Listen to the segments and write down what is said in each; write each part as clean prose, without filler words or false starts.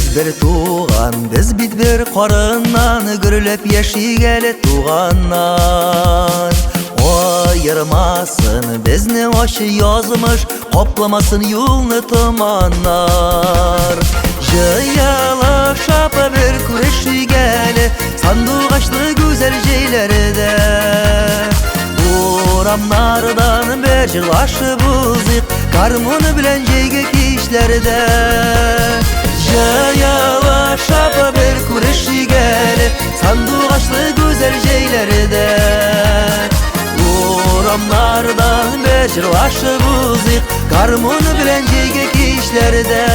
Без бер туган, без бит бер карыннан, гөрләп яшик әле туганнар. Аермасын безне ачы язмыш, капламасын юлны томаннар. Җыялышып бер күрешик әле, сандугачлы гүзәл җәйләрдә. Урамнардан бер җырлашып узыйк, гармун белән җәйге кичләрдә. Җыялышып бер күрешик әле, сандугачлы гүзәл җәйләрдә. Урамнардан бер җырлашып узыйк, гармун белән җәйге кичләрдә.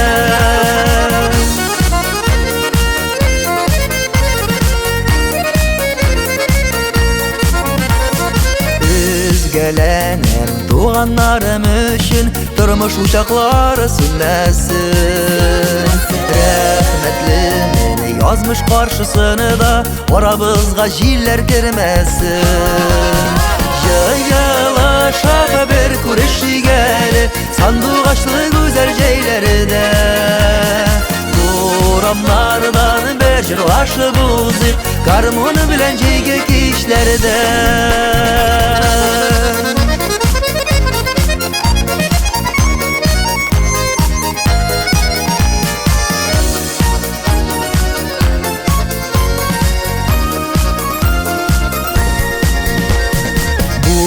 Өзгәләнәм туганнарым өчен, тормыш учаклары сүнмәсен. Рәхмәтлемен язмыш каршысына да, арабызга җилләр кермәсен. Җыелышып бер күрешик әле, сандугачлы гүзәл җәйләрдә. Урамнардан бер җырлашып узыйк, гармун белән җәйге кичләрдә. Бу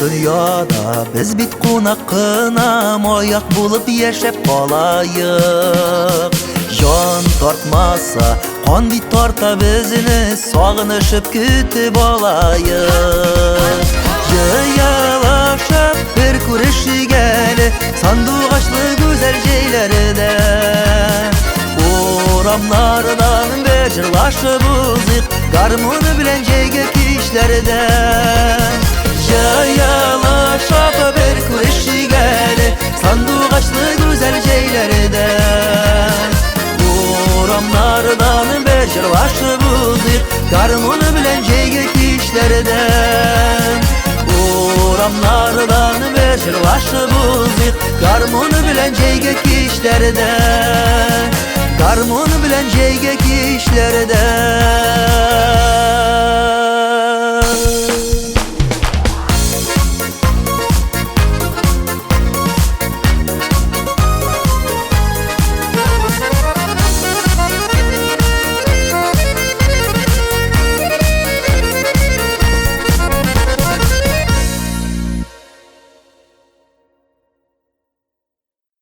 дөньяда без бит кунак кына, маяк булып яшәп калайык. Җан тартмаса, кан бит тарта безне, сагынышып көтеп алайык. Җыелышып бер күрешик әле, сандугачлы гүзәл җәйләрдә. Урамнардан бер җырлашып узыйк, гармун белән җәйге кичләрдә. Җыелышып бер күрешик әле, сандугачлы гүзәл җәйләрдә. Урамнардан бер җырлашып узыйк, гармун белән җәйге кичләрдә. Урамнардан бер җырлашып узыйк, гармун белән җәйге кичләрдә. Гармун белән җәйге кичләрдә.